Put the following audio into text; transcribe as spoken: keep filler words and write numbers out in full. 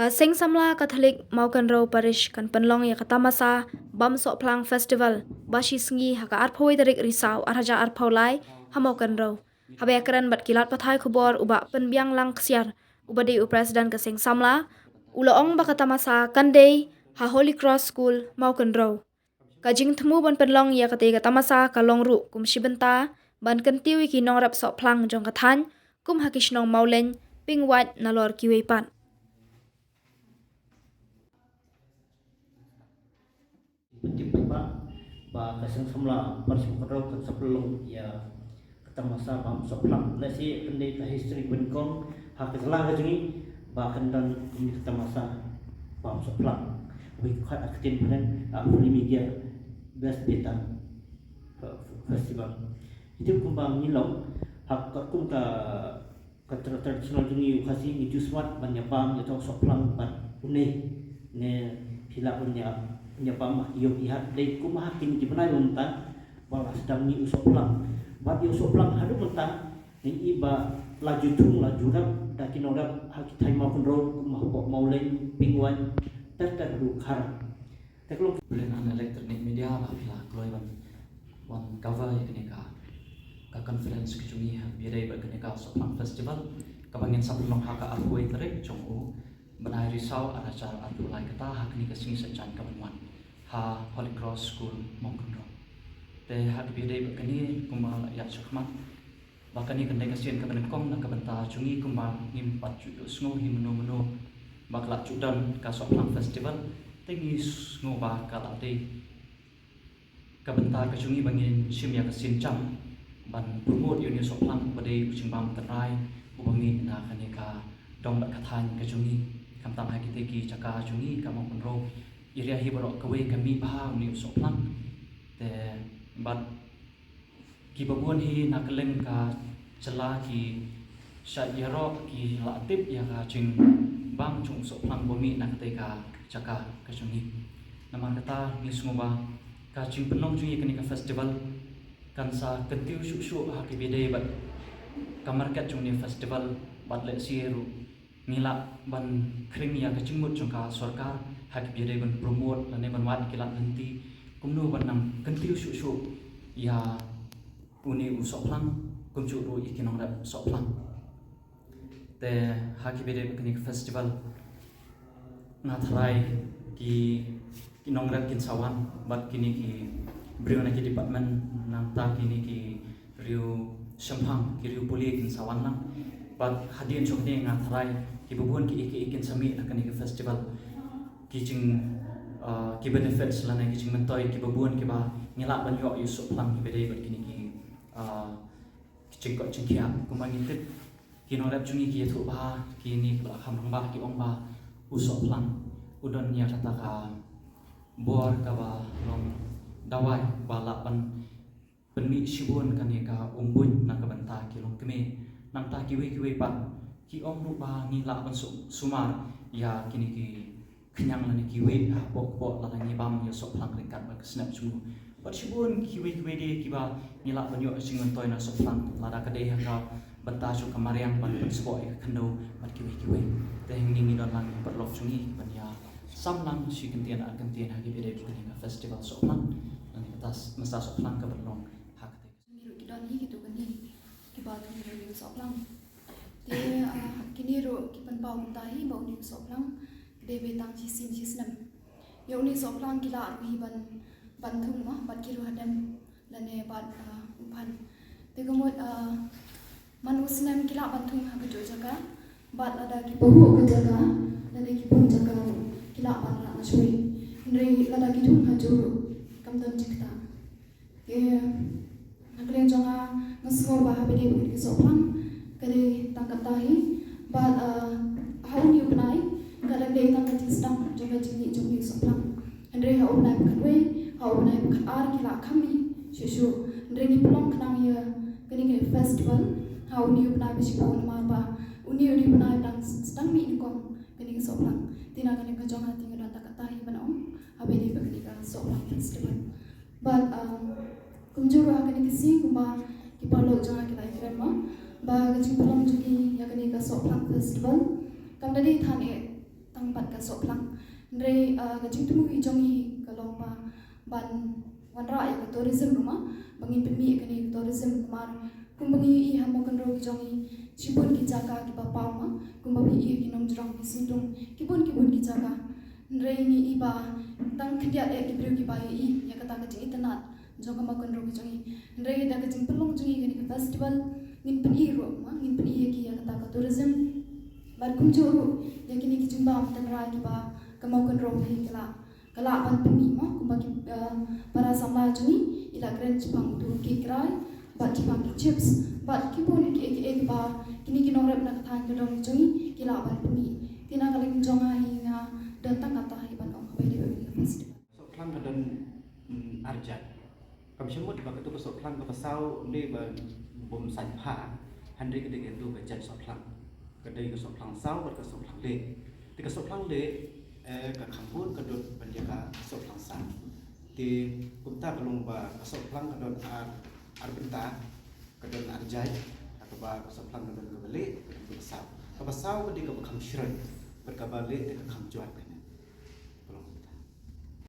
Ka Seng Samla Katholik Mawkynrew Parish kan pynlong ïa ka tamasa Bam Sohphlang Festival ba shi sngi ha ka arphew tarik Risaw ar hajar arphew lai ha Mawkynrew. Haba ïakren bad ki lad pathai khubor u Bah Pynbiang Langksiar, uba dei u President ka Seng Samla, u la ong ba ka tamasa kan dei ha Holy Cross School Mawkynrew. Ka jingthmu ban pynlong ïa katei ka tamasa ka long ruh kum shi bynta ban kyntiew ïa ki nongrep sohphlang jong ka thaiñ, kum ha ki shnong Mawlein, Pingwait nalor kiwei pat. Pyntip paidbah ba ka Seng Samla Parish Mawkynrew kan sa pynlong ïa ka tamasa Bam Sohphlang. Lehse kan dei ka history ba nyngkong ha ka jylla ka jong ngi ba kan don kum ka tamasa Bam Sohphlang. Wi khot ha ka ktien phareng, ha ka Media Best Beta Festival. Ïa kumba ngi long ha ka, kum ka ka tra-, traditional jong ngi u Khasi ngi ju smat ban ïa bam ïa u sohphlang bad une ne phi lah ban ïa, ïa bam ha ki ïew ki hat. Dei kum ha kine ki bnai mynta ba la sdang ngi u sohphlang bad ïa u sohphlang haduh mynta ngi i ba la ju thung la ju rep da ki nongrep ha ki thaiñ Mawkynrew kum ha Mawlein, Pingwait, ter ter haduh Khar. Te ka long Berlin Electronic Media ba phi la kloi ban, ban cover ïa kane ka, ka conference ka jong ngi ha kaba ïadei bad kane ka Sohphlang Festival kaba ngin sa pynlong ha ka arphew tarik jong u bnai Risaw ar hajar arphew lai, kata ha kane ka sngi Saitjaiñ kaban wan ha Holy Cross School Mawkynrew. Te ha kaba ïadei bad kane kumba la ïa shu khmat ba kane kan dei ka sien kaba nyngkong na ka bynta jong ngi kumba ngim pat ju ïohsngew hi mynno mynno ba ka la ju don ka Sohphlang Festival. Te ngi sngew ba ka la dei ka bynta ka jong ngi ba ngin shim ïa ka sien jam ban promote ïa une u sohphlang uba dei u jingbam tynrai uba mih na kane ka dong bad ka thaiñ ka jong ngi, khamtam ha kitei ki jaka jong ngi ka Mawkynrew area hi baroh kawei ka mih bha une u sohphlang. Te bad kiba bun hi na kylleng ka jylla ki shait ïaroh ki la tip ïa ka jingbam jong u sohphlang ba mih na katei ka jaka ka jong ngi. Namar kata ngi sngew ba ka jingpynlong jong ngi kane ka festival kan sa kyntiew shuh shuh ha kaba ïadei bad ka market jong une u festival bad lehse ruh ngi lah ban khring ïa ka jingmut jong ka sorkar ha kaba ïadei ban promote lane ban wad ïa ki lad lynti kumno ban nang kyntiew shuh shuh ïa une u sohphlang kumjuh ruh ïa ki nongrep sohphlang. Te ha kaba ïadei bad kane ka festival nga tharai ki, ki nongrep kin sa wan bad kine ki briew na ki department nangta kine ki riew shemphang, ki riew pule kin sa wan lang. Bad hadien jong kane nga tharai kiba bun kiei kiei kin sa mih na kane ka festival. Ki jing, ah, ki benefits lane ki jingmyntoi kiba bun kiba ngi lah ban ïoh ïa u sohphlang kiba dei bad kine ki, ah, ki jingkoit jingkhiah. Kumba ngi tip ki nongrep jong ngi ki ïathuh ba kine kiba la kham rangbah ki ong ba u sohphlang u don ïa kata ka bor kaba long dawai ba lah ban pynmih shibun kane ka umbuit na ka bynta ki longkmie. Nangta kiwei kiwei pat ki ong ruh ba ngi lah ban su-, sumar ïa kine ki khñiang lane kiwei hapoh kpoh lada ngi bam ïa u sohphlang ryngkat bad ka snep jong u. Bad shibun kiwei kiwei de kiba ngi lah ban ïoh jingmyntoi na u sohphlang lada ka dei ha ka bynta jong ka mariang ban pynsboh ïa ka khyndew bad kiwei kiwei. Te hangne ngi don lang ki paralok jong ngi ban ïa sam lang shi kyntien ar kyntien ha kaba ïadei bad kane ka festival sohphlang lane kata s-, masa sohphlang kaba long ha kata. Ngi ruh ki don hi kito kine kiba thung ïa une u sohphlang. Te, ah, kine ruh ki pynpaw mynta hi ba une u sohphlang ka dei ba tang shisien shisnem. Ïa une u sohphlang ki lah ruh hi ban, ban thung ma bad ki ruh hadem lane bad, ah, u phan. Te ka mut, ah, man u snem ki lah ban thung ha kajuh jaka bad lada ki pahuh ka jaka lane ki pun jaka ruh ki lah ban rah na shwe. Hynrei lada ki thung ha juh ruh kam don jingktah. Te na ka liang jong nga nga sngew ba haba dei bad kane ka sohphlang ka dei tang katta hi bad, ah, ha une u bnai ka dang dei tang ka jingsdang jong ka jingmih jong une u sohphlang. Hynrei ha u bnai ba khatwei, ha u bnai ba khatar ki lah kham mih shuh shuh. Hynrei ngi pynlong khnang ïa kane ka festival ha une u bnai ba shiphew namar ba une u dei u bnai ba dang sdang mih nyngkong kane ka sohphlang. Te na ka liang ka jong nga te nga don tang katta hi ban ong haba dei bad kane ka sohphlang festival. Bad, um, kumjuh ruh ha kane ka sngi kumba ki paralok jong nga ki la ïakren mo ba ka jingpynlong jong ngi ïa kane ka Sohphlang Festival kam da dei than eh tang bad ka sohphlang. Hynrei ka jingthmu jong ngi ka long ba ban wanrah ïa ka tourism ruh ma, ba ngin pynmih ïa kane ka tourism, namar kumba ngi ïohi ha Mawkynrew ki jong ngi shibun ki jaka kiba paw ma, kumba phi ïohi ki nongjrong, ki sngewdung, ki bun ki bun ki jaka. Hynrei ngi ïohi ba tang khyndiat eh ki briew kiba ïohi ïa kata ka jingitynnad jong ka Mawkynrew ka jong ngi. Hynrei da ka jingpynlong jong ngi kane ka festival, ngin pyni ruh ma, ngin pyni ïa ki ïa kata ka tourism. Bad kumjuh ruh ïa kine ki jingbam tynrai kiba ka Mawkynrew hi ka la, ka lah ban pynmih ma, kumba ki para samla jong ngi i la kren shaphang utu u cake krai bad shaphang ki chips bad ki bun kiei kiei kiba kine ki nongrep na ka thaiñ ka dong jong ngi ki lah ban pynmih. Te na ka liang jong nga hi nga don tang kata hi ban ong, haba ïadei bad kane ka festival. Sohphlang ka don ar jait. Kam shym mut ba katu ka sohphlang kaba saw ym dei ba bym saiñ bha, hynrei ka dei katu ka jait sohphlang. Ka dei ka sohphlang saw bad ka sohphlang lieh. Te ka sohphlang lieh ka kham bun ka dud ban ïa ka sohphlang saw. Te kumta ka long ba ka sohphlang ka don ar, ar bynta, ka don ar jait, ha kaba ka sohphlang ka don kaba lieh, ka don kaba saw. Kaba saw ka dei kaba kham shroi bad kaba lieh te ka kham jwat.